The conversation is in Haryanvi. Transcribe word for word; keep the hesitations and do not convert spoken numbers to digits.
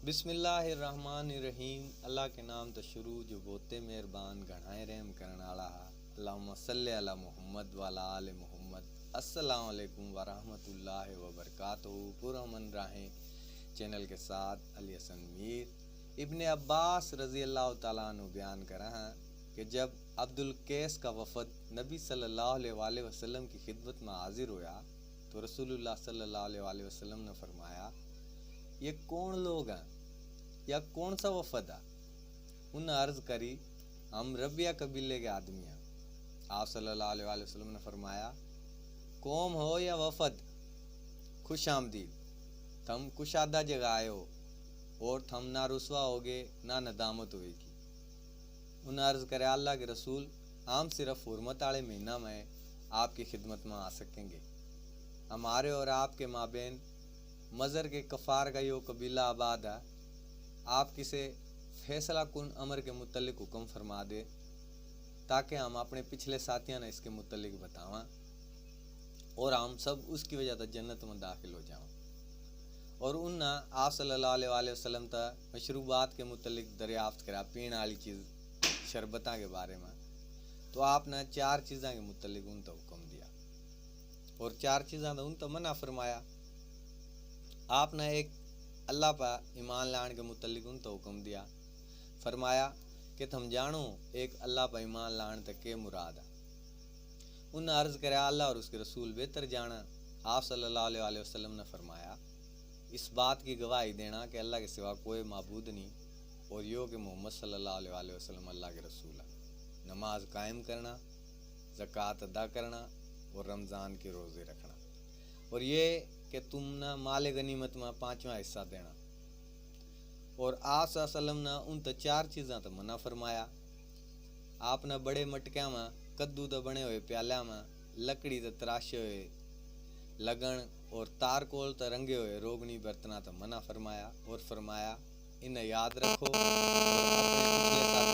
बिस्मिल्लाहिर्रहमानिर्रहीम। अल्लाह के नाम तै शुरू, जो बहुते मेहरबान, घणाए रहम करण आला है। अल्लाहुम्मा सल्ले अला मुहम्मद व अला आले मुहम्मद। अस्सलाम वालेकुम व रहमतुल्लाहि व बरकातहू। पुरअमन राहें चैनल के साथ अली हसन मीर। इब्ने अब्बास रजी अल्लाह तआला अन्हु बयान करा हैं कि जब अब्दुल कैस का वफद नबी सल्लल्लाहु अलैहि वसल्लम की खिदमत में हाजिर होया, तो रसूलुल्लाह सल्लल्लाहु अलैहि वसल्लम ने फरमाया, "ये कौन लोग हैं? या कौन सा वफद है?" उन्हें अर्ज करी, "हम रबिया कबीले के आदमी हैं।" आप सल्लल्लाहु अलैहि वसल्लम ने फरमाया, "कौम हो या वफद, खुश आमदीद। थम कुशादा जगह आए हो और थम ना रुसवा होगे, ना नदामत होएगी।" उन्हें अर्ज करे, "अल्लाह के रसूल, हम सिर्फ हुरमत आले महीना में आपकी खिदमत में आ सकेंगे। हमारे और आपके माबेन मजर के कफार का यो कबीला आबाद है। आप किसे फैसला कुन अमर के मुतलिक हुक्म फरमा दे, ताकि हम अपने पिछले साथियां ने इसके मुतलिक बतावां और हम सब उसकी वजह तै जन्नत में दाखिल हो जावां।" और उन्हें आप सल्लल्लाहु अलैहि वसल्लम तै मशरूबात के मुतलिक दरियाफ्त करा, पीण आली चीज़, शरबतां के बारे में। तो आपने चार चीज़ां के मुतलिक उन तै हुक्म दिया और चार चीज़ां तै उन तै मना फरमाया। आपने एक अल्लाह पर ईमान लाण के मुतलिक उन तै हुक्म दिया, फरमाया कि थम जानो एक अल्लाह पर ईमान लाण तै के मुराद है। उन्हें अर्ज करया, "अल्लाह और उसके रसूल बेहतर जाना।" आप सल्लल्लाहु अलैहि वसल्लम ने फरमाया, "इस बात की गवाही देना कि अल्लाह के सिवा कोई माबूद नहीं और यो कि मोहम्मद सल्लल्लाहु अलैहि वसल्लम अल्लाह के रसूल है। नमाज कायम करना, ज़कात अदा करना और रमज़ान के रोज़े रखना, और ये कि तुमने माल गनीमत में पांचवा हिस्सा देना।" और आप सल्लल्लाहु अलैहि वसल्लम ने उन तै चार चीज़ां तै मना फरमाया। आपने बड़े मटकियां में, कद्दू तै बने हुए प्यालियां में, लकड़ी तै तराशे हुए लगन और तारकोल तै रंगे हुए रोगनी बरतना तै मना फरमाया और फरमाया, "इन्हें याद रखो और अपने पिछले साथियों